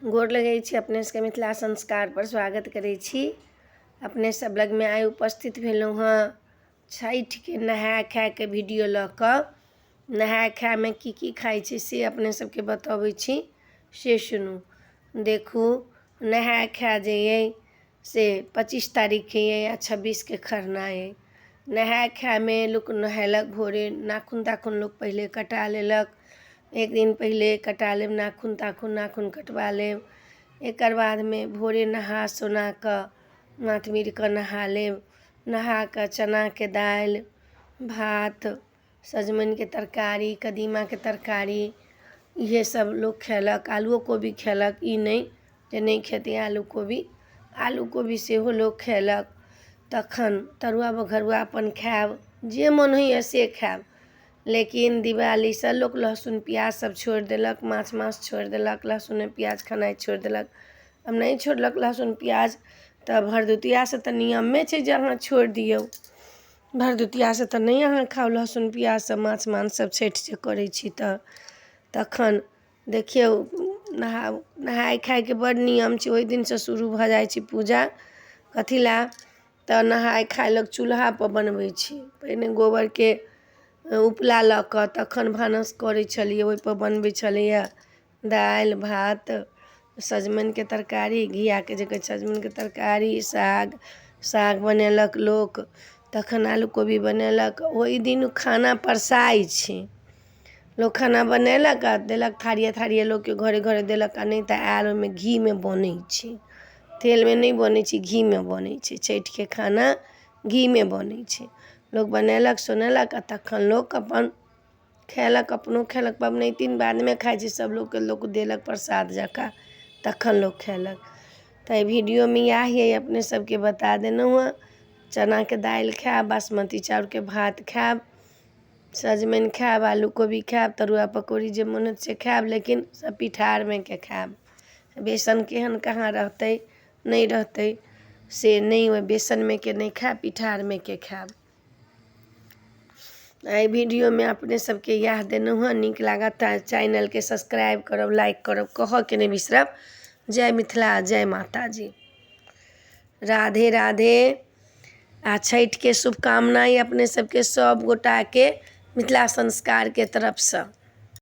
गोर लगै छी अपने सबके मिथिला संस्कारपर स्वागत करै छी। अपने सब लगमे आइ उपस्थित भेलहुँ हँ छठिके नहाय खायके वीडियो लऽ कऽ। नहाय खायमे की की खाइ छै से अपने सबके बतबै छी, से सुनू देखू। नहाय खाय जे अइ से 25 तारीखके अइ आ 26के खरना अइ। नहाय खायमे लोक नहेलक भोरे, नाखून ताखून लोक पहिले कटा लेलक। एक दिन पहिले कटा लेब नाखून ताखून, नाखून कटबा लेब। एकर बादमे भोरे नहा सोना कऽ माथ मीड़ कऽ नहा लेब। नहा कऽ चनाके दालि भात, सजमनिके तरकारी, कदीमाके तरकारी, इएह सब लोक खेलक। आलुओ कोबी खेलक, ई नहि जे नहि खेतै आलू कोबी, आलू कोबी सेहो लोक खेलक। तखन तरुआ बघरुआ अपन खायब, जे मोन होइए से खायब। लेकिन दिवालीसँ लोक लहसुन प्याज सब छोड़ि देलक, माछ माँस छोड़ि देलक, लहसुने प्याज खेनाइ छोड़ि देलक। आब नहि छोड़लक लहसुन प्याज तऽ भरदुतियासँ तऽ नियमे छै जे अहाँ छोड़ि दियौ। भरदुतियासँ तऽ नहि अहाँ खाउ लहसुन प्याज सब, माछ मांस सब छठि जे करै छी तऽ। तखन देखियौ, नहा नहाय खायके बड़ नियम छै। ओहि दिनसँ शुरू भऽ जाइ छै पूजा। कथी लए तऽ नहाय खाय लोक चूल्हापर बनबै छै। पहिने गोबरके उपला लऽ कऽ तखन भानस करै छलियै, ओहिपर बनबै छलैए दालि भात, सजमनिके तरकारी, घियाके जे कहै छै सजमनिके तरकारी, साग। साग बनेलक लोक, तखन आलू कोबी बनेलक। ओहि दिन खाना परसाइ छै। लोक खाना बनेलक आ देलक थारिए थारिए लोकके घरे घरे देलक, आ नहि तऽ आयल। ओहिमे घीमे बनै छै, तेलमे नहि बनै छै, घीमे बनै छै। छठिके खाना घीमे बनै छै। लोक बनेलक सोनेलक आ तखन लोक अपन खयलक, अपनो खयलक। पबनैतिन बादमे खाइ छै, सभ लोकके लोक देलक प्रसाद जकाँ, तखन लोक खयलक। तऽ एहि वीडियोमे इएह अइ, अपने सबके बता देलहुँ हँ। चनाके दालि खायब, बासमती चाउरके भात खायब, सजमनि खायब, आलू कोबी खायब, तरुआ पकौड़ी जे मोन होयत से खायब, लेकिन सब पिठारमे के खायब। बेसन केहन कहाँ रहतै नहि रहतै से नहि, ओहि बेसनमे के नहि खायब, पिठारमे के खायब। एहि वीडियोमे अपने सबके इएह देलहुँ हँ। नीक लागत तऽ चैनलके सब्सक्राइब करब, लाइक करब, कहऽके नहि बिसरब। जय मिथिला, जय माताजी, राधे राधे। आ छठिके शुभकामना अपने सबके सब गोटाके मिथिला संस्कारके तरफसँ।